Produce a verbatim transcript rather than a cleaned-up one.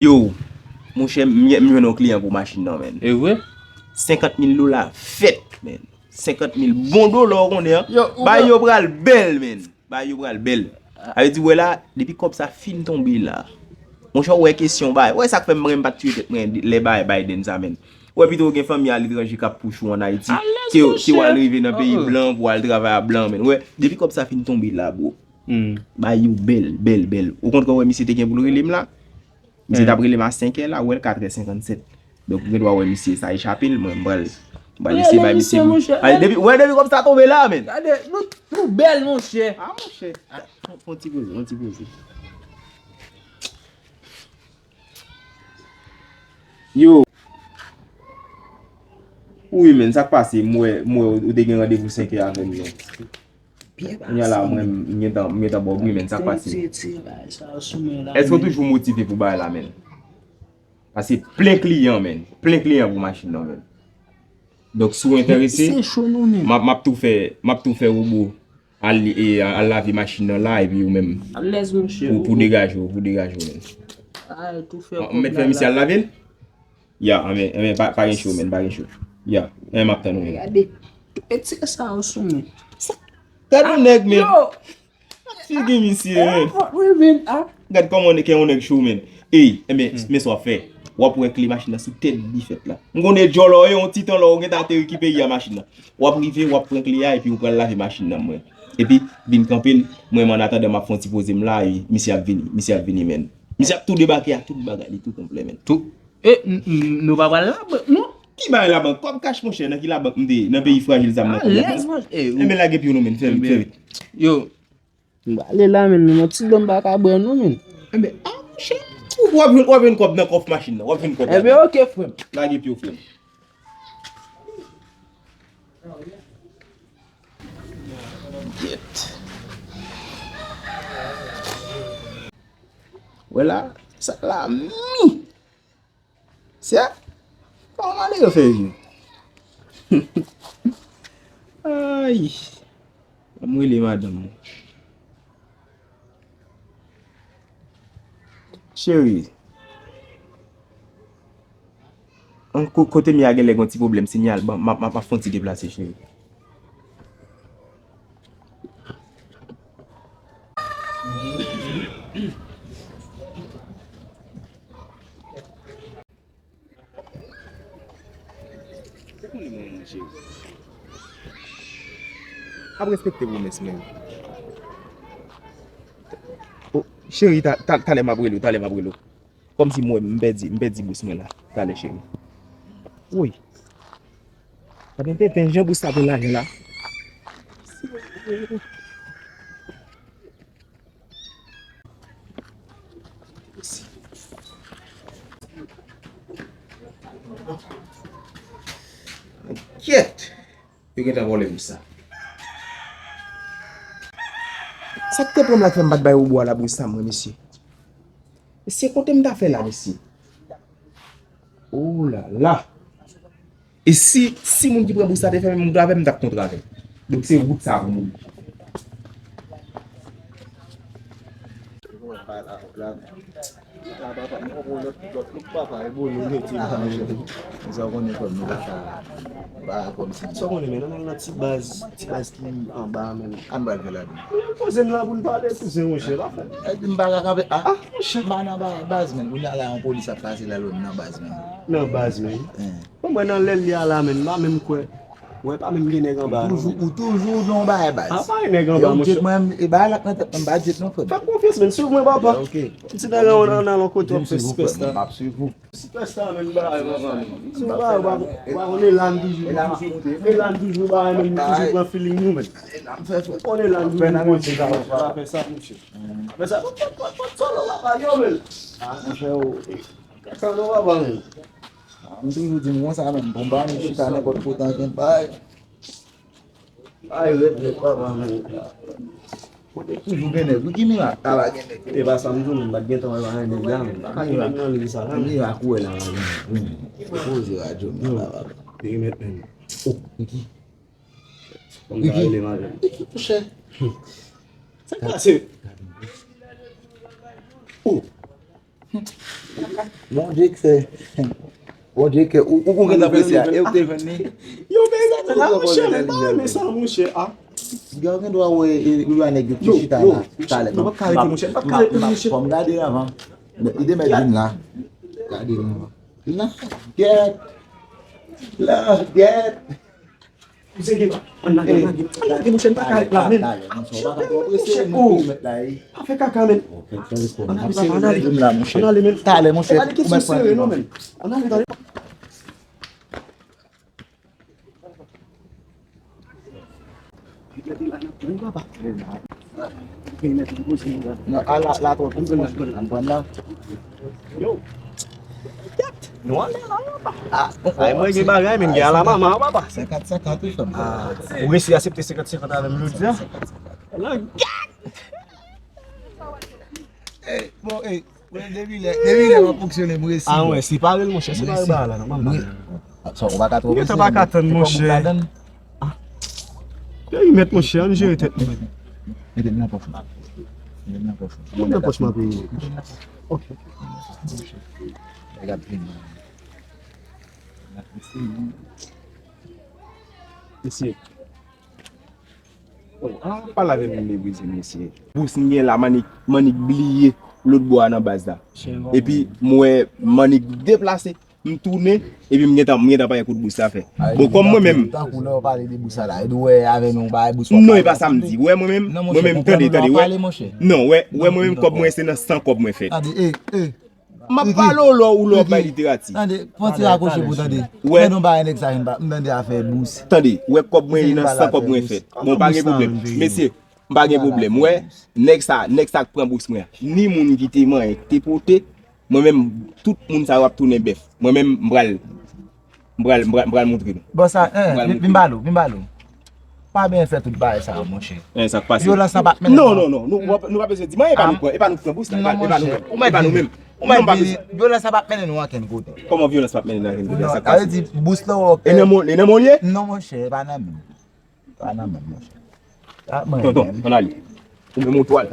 Yo, monchè, m, m jwenn yon kliyan pou machin nan, menn. E vre? Senkant mil dola fèt, menn. Senkant mil bon dola, ou konnen, an. Yo, ou Bay yo pral bèl, menn. Bay yo pral bèl. Sa vle di, wè la, depi kòb sa fin tonbe la. Monchè, ou wè kesyon bay. Ou wè sa k fè m renmen pa t tiye tèt mwen lè bay Biden sa, menn. Ou wè pito gen fanmi aletranje k ap pouch ou ann Ayiti. Alèz, ke, ke w al monchè. Rive nan peyi blan pou w al travay a blan, menn. Ou wè, depi kòb sa fin tonbe la, bro. Bay yo bèl, bèl, bèl. Ou konn kòman misye te gen pou l rele m la? Misye t ap rele m a senk è la, ou wè l katrè senkannsèt. Donk, ou gen dwa wè misye sa echape l, mwen, m pral, m pral eseye bay misye bout. Ay, depi, wè, depi kòb sa tonbe la, menn. Gade, nou, nou bèl, monchè. Ah, monchè. Ah, fè yon ti poze, yon ti poze. Yo. Wi, menn, sa k pase? M wè, m wè ou te gen randevou senk è avè m, non. Kounye a la, mwen, m gentan, m gentan ba w bri, menn, sa k pase? Èske w toujou motive pou bagay la, menn? Paske plen kliyan, menn. Plen kliyan pou machin nan, menn. Donk, si w enterese, m ap, m ap tou fè, m ap tou fè wobo al, e, al lave machin nan la, epi ou menm, pou, pou degaje w, pou degaje w, menn. M mèt fè misye al lave l? Ya, anben, anben, pa, pa gen cho, menn, pa gen cho. Ya, anben, m ap tann ou, menn. Gade, tout peti sa yo sou mwen. Gade yon nèg, menn. Yo! Figi misye, menn. Gad kòman nèg, yon nèg cho, menn. Ey, enben, men sa w ap fè. W ap pran kle machin nan sou tèt bifèt la. M konnen djòlò, e yon ti tan lò, ou gentan ateri ki peyi a machin nan. W ap rive, w ap pran kle a, epi ou pral lave machin nan, mwen. Epi, vin kanpe l, mwen, annatandan, m ap fè yon ti poze m la, e misye ap vini, misye ap vini, menn. Misye ap tou debake ak tout bagay li, tou konplè, menn. Tou. E, n, n, nou pa pral labank, non? Ki bay labank? Kòb kach, monchè, nan ki labank m te ye? Nan peyi frajil sa m nan kounye a. Alèz, monchè. E, enben, lage pye w non, menn, fè vit, fè vit. Yo. M prale la, menn, menm yon ti dlo m pa ka bwè non, menn. Enben, a, monchè, ou, w ap jwenn, w ap jwenn kòb nan kòf machin nan, w ap jwenn kòb la. Enben, oke, frè m. Lage pye w, frè m. Gyèt. Wè la, sa la mi. Sè, kòman malere fè vye? Ay, ban m rele madanm mwen. Cheri, an ko-, kote m ye a genlè gen yon ti pwoblèm siyal, ban m, m ap, m ap fè yon ti deplase, cheri. Ap respekte pwomès mwen yo. O, cheri, ta, ta, talè m ap rele w, talè m ap rele w. Kòmsi mwen, m pèdi, m pèdi bous mwen la. Talè, cheri. Woy. Pa gen tenten, jan bous la pran lajan la. Kyèt! Yo gentan vòlè bous sa. Sa k te pran m la k fè m pa t bay wobo a labous sa, mwen, mesye? Mesye, kote m ta fè la, mesye? Oh la la! E si, si moun ki pran bous sa te fè menm wout avè m, m t ap kontre avè l. Donk, se wout sa pou moun. Sa papa, m poko lòt, lòt look papa, e bolo mete la, monchè. Sa w konnen frè m, nou pa ka, pa kòmsi. Sa w konnen, men, nou nan ti baz, ti baz ki anba, men. Ann pral fè ladan. Men poze m la pou n pale, kouzen, monchè, pa fè. E di m pa ka kanpe, a, monchè. M pa nan ba-, baz, men, kounye a la, yon polis ap pase la, lò m nan baz, men. Nan baz, men. Bon, mwen nan lè l ye a la, men, m pa menm kwè. Mwen pa menm gen nèg anba, non. Ou toujou, ou toujou nan yon bagay baz. A pa gen nèg anba, monchè. Yo, mwen, e bagay la k nan tèt mwen, m pa jet non, frè m. Fè m konfyans, men, swiv mwen, papa. Ok. Ti nèg la, ou nan, nan yon kote w ap fè sipèsta. M ap swiv ou. Sipèsta, men, bagay, papa, men. Si w pa, w pa, w pa konnen la, m toujou, e la, m toujou, e la, m toujou, bagay, men, m toujou pran feeling nou, men. Ou konnen la, m toujou pran feeling nou, men. Pa fè sa, monchè. Pa fè sa, pa, pa, pa, pa, solo, papa, yo, men. A, monchè, ou, kaka, non, papa, men. A, m toujou di m konsa, menm, pou m pa vin chita nenpòt kote an gen bay. Ay, rèd, rèd, papa, men. Kote toujou gen nèg, wi, ki mirak, ta va gen nèg. E pa sa m di w, men, m pa t gen tan wè pa gen nèg la, men. Pa gen nèg nan vil sa la, men. Mirak ou wè la, pa gen nèg, wi, men. Poze radyo m nan la, papa. Perimèt, men. O, Niki. Kòm ta rele madanm. Niki, monchè. Sa k pase? O. Bondye ke, Bondye ke, ou, ou, ou gen apresye a, e ou te jwenn li. Yo, men sa la, monchè, men pa renmen sa, monchè, a. Gen, gen dwa wè, e, ou wè nèg yo ki chita la, talè. Non, m pa ka rete, monchè, m pa ka rete, monchè. Fò m gade anvan. Li te mèt vin la. Gade anvan. La, gèt. La, gèt. Misye gen, ann lage, ann lage, ann lage, monchè, m pa ka ret la, men. Talè, monchè, ou pa ka twò prese, nou ki mèt la, e. Pa fè kaka, men. Ann ale, papa, ann ale. Ann ale, men. Talè, monchè. Ann ale, kesyon serye, non, men. Ann ale, talè. Non, a la, la twò plis, monchè. Ann pran la. Yo. Nou ale la, papa. Ay, mwen gen bagay, men gen Alabama, papa. Senkant senkant, wi, frè m. Ou resi aksepte senkant senkant avè m jodi a? Hey, bon, hey, depi lè, depi lè w ap fonksyone, m resi. A, wè, separe l, monchè, separe bagay la, non, m ap. Sa, ou pa ka twò prese, men. Ou pa ka tann, monchè. Ah. Perimèt, monchè, ann jere tèt nou. Mete l nan pòch mwen. Mete l nan pòch mwen. Mwen nan pòch mwen, perimèt. Ok. Gade peyi. Mesye. Oh, ah, pale avè m, m meprize, mesye. Bous m gen la, Mannik, Mannik bliye lòt bò a nan baz la. Epi, m wè Mannik deplase. M tounen, epi m gentan, m gentan pa gen kout bous la fè. Bon, kòm mwen menm. Tankou lè w pale de bous la, e di w wè avè nou, bay bous. Non, e pa sa m di. Wè mwen menm, mwen menm, tande, tande, wè. Non, wè, wè mwen menm, kòb mwen se nan san kòb mwen fèt. Tande, e, e. M ap pale w lè w, lè w bay literati. Tande, pran ti rakwoche pou tande. Wè. Tande yon bagay nèg sa, m pa, m tande afè bous. Tande, wè kòb mwen nan san kòb mwen fèt. Bon, pa gen pwoblèm. Mesye, m pa gen pwoblèm. Wè, nèg sa, nèg sa k pran bous mwen an. Ni moun ki te manyen, ki te pote, Mwen menm, tout moun sa yo ap tounen bèf. Mwen menm, m pral, m pral, m pral, m pral montre nou. Bon, sa, en, vin, vin ba nou, vin ba nou. Pa byen fè tout bagay sa yo, monchè. En, sa k pase? Vyolans la p ap mennen nou. Non, non, non, nou, nou pa bezwen di m anyen, e pa nou pran, e pa nou k pran bous la, e pa, e pa nou menm. E pa nou menm. Non, m pa bezwen. Vyolans la p ap mennen nou ankenn kote. Kòman vyolans p ap mennen nou ankenn kote? Sa k pase? Sa vle di, bous la, w... E nan mwen, e nan mwen l ye? Non, monchè, e pa nan menm. Pa nan menm, monchè. Tonton, ann ale. Ou menm ou twal.